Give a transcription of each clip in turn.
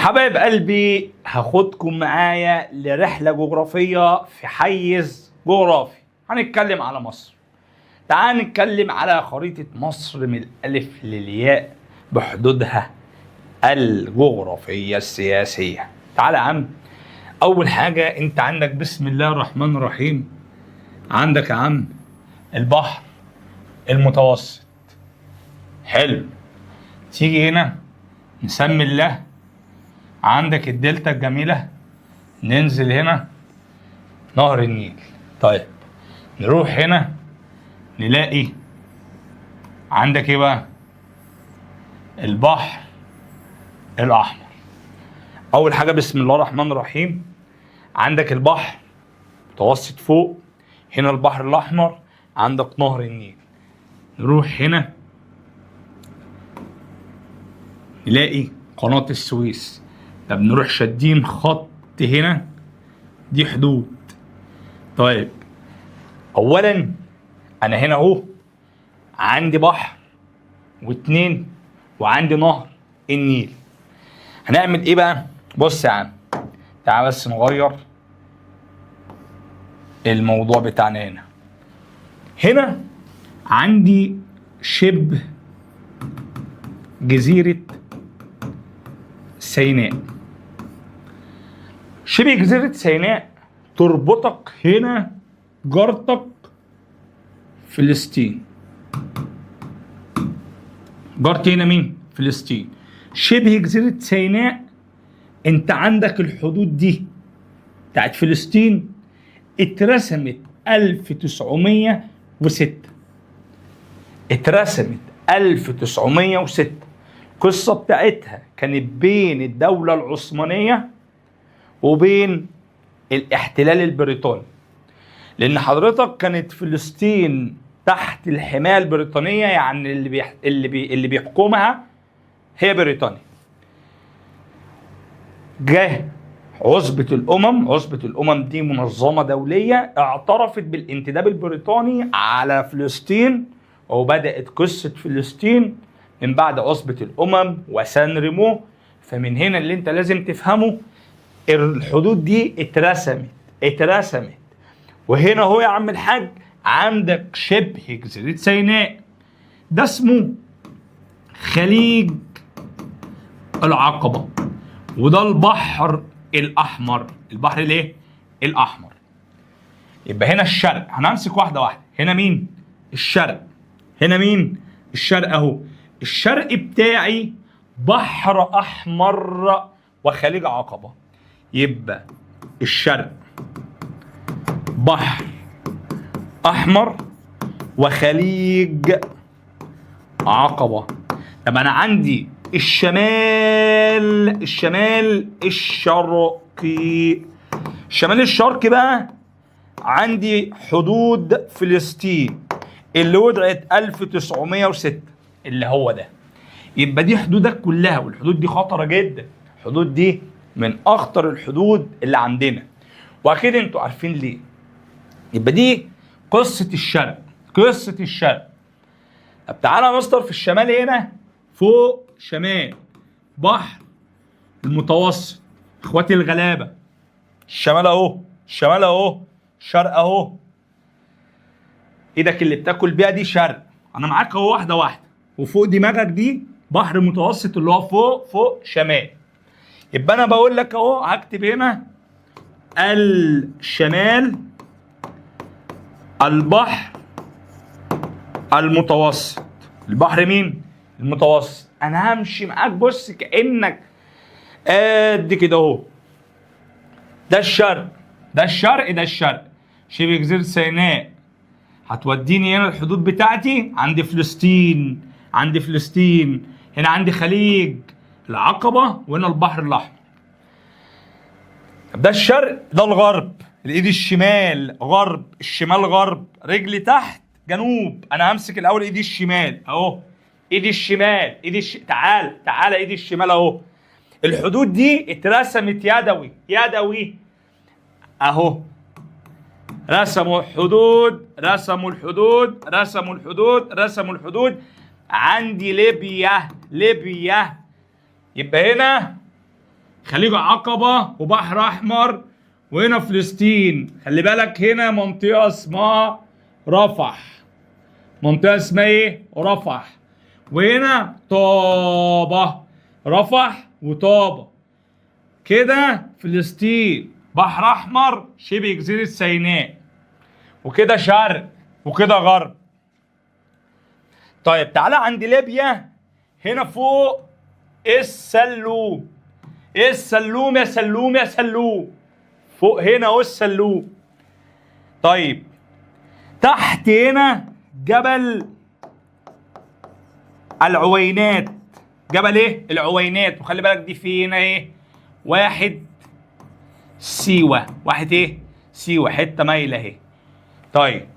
حبايب قلبي، هاخدكم معايا لرحلة جغرافية في حيز جغرافي. هنتكلم على مصر. تعال نتكلم على خريطة مصر من الألف للياء بحدودها الجغرافية السياسية. تعال يا عم، أول حاجة أنت عندك بسم الله الرحمن الرحيم، عندك يا عم البحر المتوسط. حلو، تيجي هنا نسمي الله، عندك الدلتا الجميلة، ننزل هنا نهر النيل. طيب نروح هنا نلاقي عندك ايه بقى؟ البحر الأحمر. أول حاجة بسم الله الرحمن الرحيم، عندك البحر متوسط فوق، هنا البحر الأحمر، عندك نهر النيل. نروح هنا نلاقي قناة السويس. طب نروح شادين خط هنا، دي حدود. طيب اولا انا هنا اهو عندي بحر واتنين وعندي نهر النيل. هنعمل ايه بقى؟ بص يا عم، تعال بس نغير الموضوع بتاعنا. هنا هنا عندي شبه جزيرة سيناء. شبه جزيرة سيناء تربطك هنا جارتك فلسطين. جارتي هنا مين؟ فلسطين. شبه جزيرة سيناء انت عندك الحدود دي بتاعت فلسطين اترسمت 1906، اترسمت 1906. القصة بتاعتها كانت بين الدولة العثمانية وبين الاحتلال البريطاني، لأن حضرتك كانت فلسطين تحت الحماية البريطانية، يعني اللي بيحكمها هي بريطانيا. جه عصبة الأمم، عصبة الأمم دي منظمة دولية اعترفت بالانتداب البريطاني على فلسطين، وبدأت قصة فلسطين من بعد عصبة الأمم وسان ريمو. فمن هنا اللي انت لازم تفهمه الحدود دي اترسمت. وهنا هو يا عم الحاج عندك شبه جزيرة سيناء، ده اسمه خليج العقبة، وده البحر الأحمر. البحر الايه؟ الأحمر. يبقى هنا الشرق، هنمسك واحدة واحدة. هنا مين؟ الشرق. هنا مين؟ الشرق اهو. الشرق بتاعي بحر أحمر وخليج عقبة. يبقى الشرق بحر أحمر وخليج عقبة. طب أنا عندي الشمال، الشمال الشرقي، الشمال الشرقي بقى عندي حدود فلسطين اللي وضعت 1906 اللي هو ده. يبقى دي حدودك كلها، والحدود دي خطرة جدا، الحدود دي من أخطر الحدود اللي عندنا، وأكيد انتوا عارفين ليه. يبقى دي قصة الشرق، قصة الشرق. طب تعالى يا مستر في الشمال هنا فوق شمال بحر المتوسط، اخواتي الغلابة، الشمال اهو، الشمال اهو، الشرق اهو، ايدك اللي بتاكل بيها دي شرق، انا معاك اهو واحدة واحدة، وفوق دماغك دي بحر متوسط اللي هو فوق فوق شمال. يبقى انا بقول لك اهو هكتب هنا الشمال البحر المتوسط. البحر مين؟ المتوسط. انا همشي معاك بص كأنك قد كده اهو. ده الشرق، ده الشرق، ده الشرق. شبه جزيرة سيناء هتوديني هنا الحدود بتاعتي عند فلسطين، عند فلسطين هنا عندي خليج العقبة، وهنا البحر الأحمر. طب ده الشرق، ده الغرب. الايد الشمال غرب، الشمال غرب، رجلي تحت جنوب. انا همسك الاول ايدي الشمال اهو، ايدي الشمال، تعال تعال ايدي الشمال اهو. الحدود دي اترسمت يدوي، يدوي اهو. رسموا الحدود، رسموا الحدود، رسموا الحدود، رسموا الحدود. عندي ليبيا، ليبيا. يبقى هنا خليج عقبة وبحر احمر، وهنا فلسطين. خلي بالك هنا منطقة اسمها رفح، منطقة اسمها ايه؟ رفح. وهنا طابة، رفح وطابة. كده فلسطين، بحر احمر، شبه جزيرة سيناء، وكده شرق وكده غرب. طيب تعالى عند ليبيا، هنا فوق السلوم. ايه السلوم يا سلوم يا سلوم؟ فوق هنا اهو السلوم. طيب تحت هنا جبل العوينات. جبل ايه؟ العوينات. وخلي بالك دي في هنا ايه؟ واحد سيوة، واحد ايه؟ سيوة، حتة مايلة اهي. طيب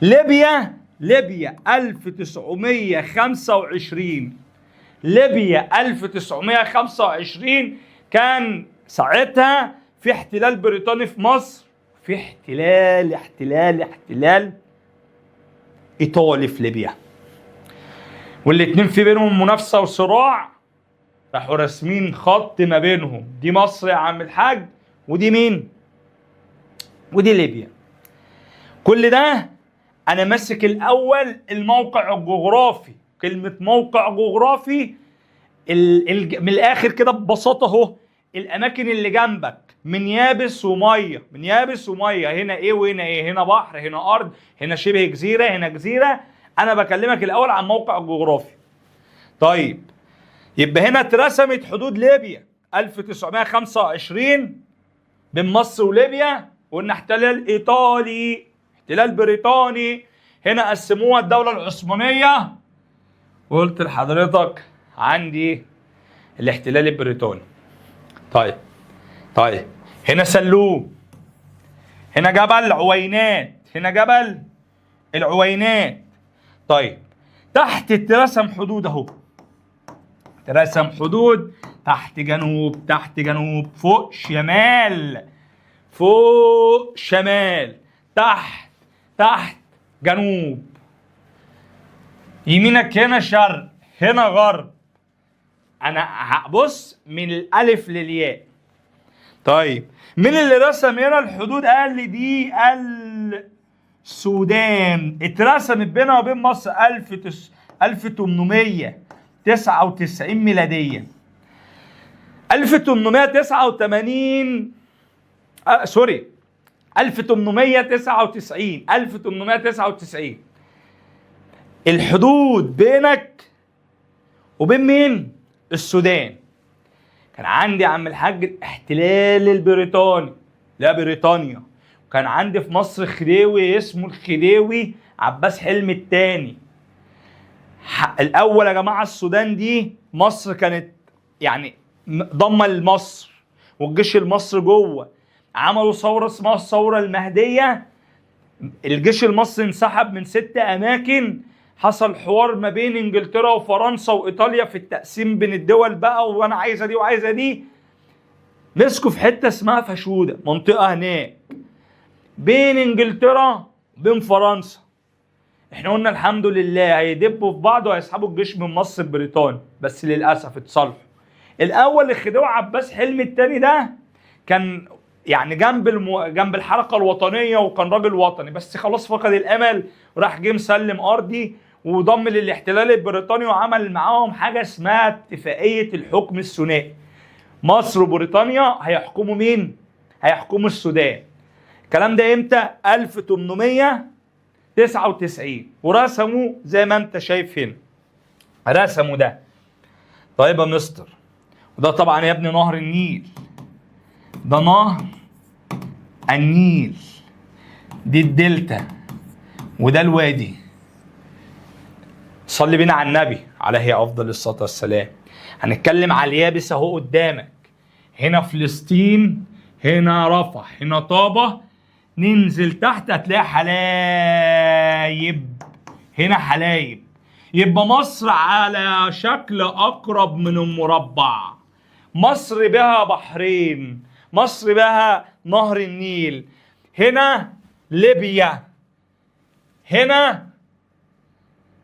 ليبيا، ليبيا 1925، ليبيا 1925 كان ساعتها في احتلال بريطاني في مصر، في احتلال احتلال احتلال ايطالي في ليبيا، والاتنين في بينهم منافسة وصراع. راحوا راسمين خط ما بينهم، دي مصر يا عم الحاج، ودي مين؟ ودي ليبيا. كل ده انا ماسك الاول الموقع الجغرافي. كلمة موقع جغرافي من الاخر كده ببساطة اهو، الاماكن اللي جنبك من يابس ومية، من يابس ومية، هنا ايه وهنا ايه، هنا بحر، هنا ارض، هنا شبه جزيرة، هنا جزيرة. انا بكلمك الاول عن موقع جغرافي. طيب يبقى هنا اترسمت حدود ليبيا 1925 بين مصر وليبيا، وقلنا احتلال ايطالي، احتلال بريطاني. هنا قسموها الدولة العثمانية، وقلت لحضرتك عندي الاحتلال البريطاني. طيب هنا سلوم، هنا جبل عوينات، هنا جبل العوينات. طيب تحت اترسم حدود اهو، اترسم حدود تحت جنوب، تحت جنوب، فوق شمال، فوق شمال، تحت تحت جنوب، يمينك هنا شرق، هنا غرب. انا هبص من الالف للياء. طيب مين اللي رسم هنا الحدود؟ قال لي دي السودان، اترسمت بينها وبين مصر 1899 ميلادية. 1889 سوري 1899، 1899 الحدود بينك وبين مين؟ السودان. كان عندي يا عم الحاج الاحتلال البريطاني، لا بريطانيا، وكان عندي في مصر خديوي اسمه الخديوي عباس حلمي الثاني. الاول يا جماعة السودان دي مصر كانت يعني ضمه لمصر، والجيش المصري جوه، عملوا ثورة اسمها الثورة المهدية. الجيش المصري انسحب من 6 اماكن، حصل حوار ما بين انجلترا وفرنسا وايطاليا في التقسيم بين الدول بقى، وانا عايزه دي وعايزه دي. مسكوا في حتة اسمها فاشوده، منطقة هناك بين انجلترا وبين فرنسا. احنا قلنا الحمد لله هيدبوا في بعض وهيسحبوا الجيش من مصر البريطاني، بس للاسف اتصالحوا. الاول الخديوي عباس حلمي الثاني ده كان يعني جنب الحركة الوطنية، وكان راجل وطني، بس خلاص فقد الامل، وراح جه مسلم ارضي وضم للاحتلال البريطاني، وعمل معاهم حاجة اسمها اتفاقية الحكم الثنائي. مصر وبريطانيا هيحكموا مين؟ هيحكموا السودان. الكلام ده امتى؟ 1899، ورسموا زي ما انت شايف هنا، رسموا ده. طيب يا مستر، وده طبعا يا ابني نهر النيل، ده نهر النيل، دي الدلتا وده الوادي. صلي بينا على النبي عليه افضل الصلاة والسلام. هنتكلم على اليابس اهو قدامك، هنا فلسطين، هنا رفح، هنا طابة. ننزل تحت هتلاقي حلايب، هنا حلايب. يبقى مصر على شكل اقرب من المربع. مصر بها بحرين، مصر بها نهر النيل، هنا ليبيا، هنا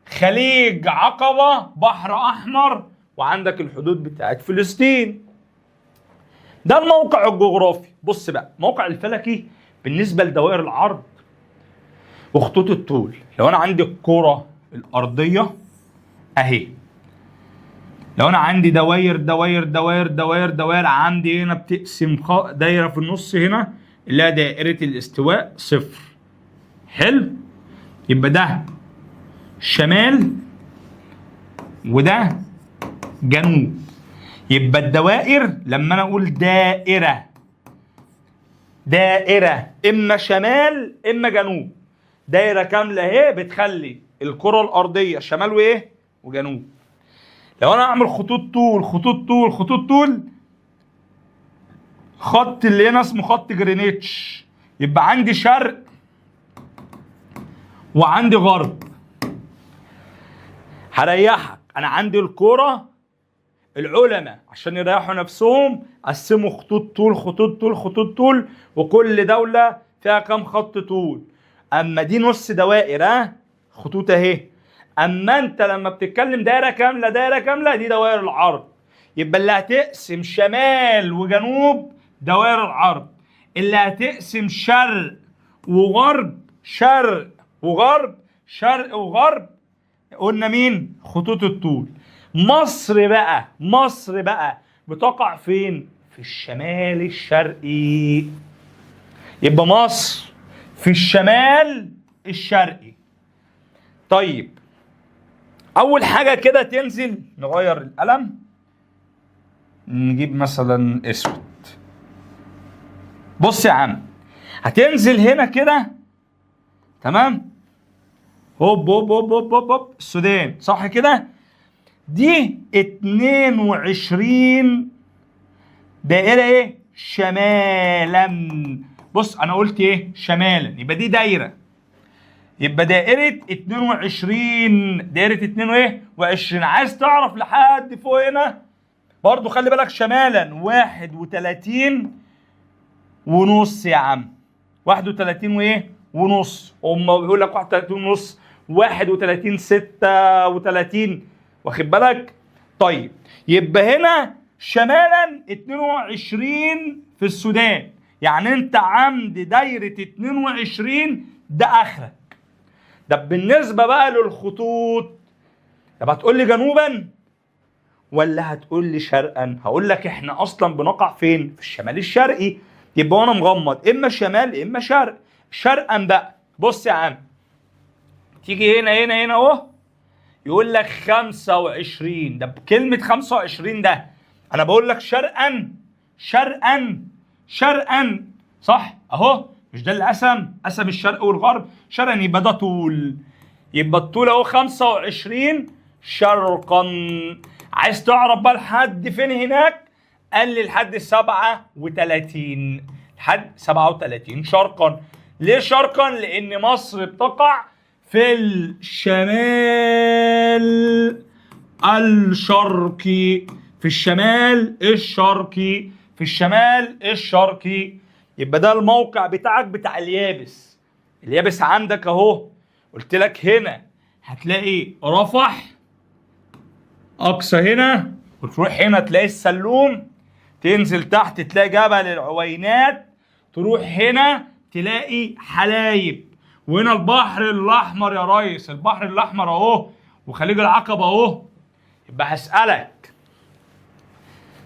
خليج عقبة، بحر أحمر، وعندك الحدود بتاعت فلسطين. ده الموقع الجغرافي. بص بقى الموقع الفلكي بالنسبة لدوائر العرض وخطوط الطول. لو انا عندي الكره الارضية اهي، لو انا عندي دواير دواير دواير دواير دواير، عندي هنا بتقسم دايرة في النص هنا اللي هي دائرة الاستواء صفر. حلو، يبقى ده شمال وده جنوب. يبقى الدوائر لما انا اقول دائرة دائرة اما شمال اما جنوب، دايرة كاملة اهي بتخلي الكره الارضية شمال وايه وجنوب. لو انا اعمل خطوط طول خطوط طول خطوط طول، خط اللي هنا اسمه خط جرينتش، يبقى عندي شرق وعندي غرب. هريحك، انا عندي الكرة، العلماء عشان يريحوا نفسهم قسموا خطوط طول خطوط طول خطوط طول، وكل دولة فيها كام خط طول. اما دي نص دوائر، ها خطوط اهي. اما انت لما بتتكلم دايرة كاملة دايرة كاملة، دي دوائر العرض. يبقى اللي هتقسم شمال وجنوب دوائر العرض، اللي هتقسم شرق وغرب، شرق وغرب، شرق وغرب، قلنا مين؟ خطوط الطول. مصر بقى، مصر بقى بتقع فين؟ في الشمال الشرقي. يبقى مصر في الشمال الشرقي. طيب اول حاجة كده تنزل نغير القلم، نجيب مثلا اسود. بص يا عم، هتنزل هنا كده، تمام، هوب هوب هوب هوب هوب هوب، السودان صح كده؟ دي 22 دائرة ايه؟ شمالا. بص انا قلت ايه؟ شمالا، يبقى دي دايرة، يبقى دائرة 22، دائرة 22. عايز تعرف لحد فوق هنا برضو خلي بالك شمالا 31 ونص يا عم، 31 وايه؟ ونص. هم بيقول لك 31 ونص، 31 36، واخد بالك؟ طيب يبقى هنا شمالا 22 في السودان، يعني انت عند دايرة 22 ده اخرك. ده بالنسبة بقى للخطوط، طب هتقول لي جنوبا ولا هتقول لي شرقا؟ هقول لك احنا اصلا بنقع فين؟ في الشمال الشرقي، يبقى وانا مغمض اما شمال اما شرق. شرقا بقى بص يا عم، تيجي هنا هنا هنا اهو، يقول لك 25. ده بكلمة 25 ده انا بقول لك شرقا شرقا شرقا، صح اهو، مش ده اللي قسم قسم الشرق والغرب شرقا، يبقى ده طول، يبقى الطول اهو 25 شرقا. عايز تعرف بقى لحد فين هناك؟ قال لي لحد 37، لحد 37 شرقا. ليه شرقا؟ لان مصر بتقع في الشمال الشرقي، في الشمال الشرقي، في الشمال الشرقي. يبقى ده الموقع بتاعك بتاع اليابس. اليابس عندك اهو، قلت لك هنا هتلاقي رفح اقصى هنا، وتروح هنا تلاقي السلوم، تنزل تحت تلاقي جبل العوينات، تروح هنا تلاقي حلايب، وهنا البحر الاحمر يا ريس، البحر الاحمر اهو، وخليج العقبة اهو. يبقى هسألك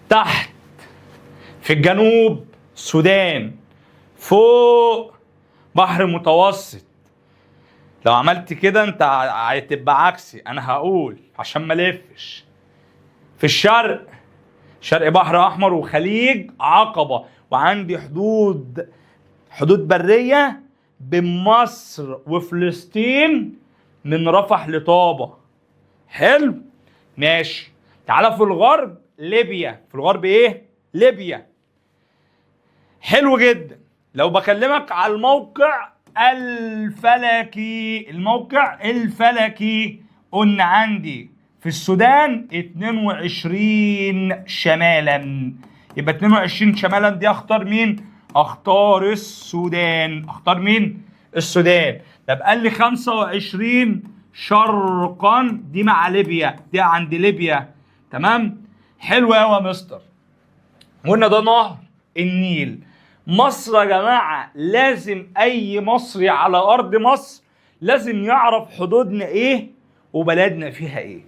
تحت في الجنوب السودان، فوق بحر متوسط. لو عملت كده انت هتبقى عكسي، انا هقول عشان ما الفش. في الشرق، شرق بحر احمر وخليج عقبه، وعندي حدود برية بين مصر وفلسطين من رفح لطابه. حلو ماشي. تعالى في الغرب ليبيا، في الغرب ايه؟ ليبيا. حلو جدا. لو بكلمك على الموقع الفلكي، الموقع الفلكي قلنا عندي في السودان 22 شمالا، يبقى 22 شمالا دي اختار مين؟ اختار السودان. اختار مين؟ السودان. طب قال لي 25 شرقا، دي مع ليبيا، دي عند ليبيا. تمام، حلو قوي يا مستر. قلنا ده نهر النيل. مصر يا جماعة لازم اي مصري على ارض مصر لازم يعرف حدودنا ايه وبلدنا فيها ايه.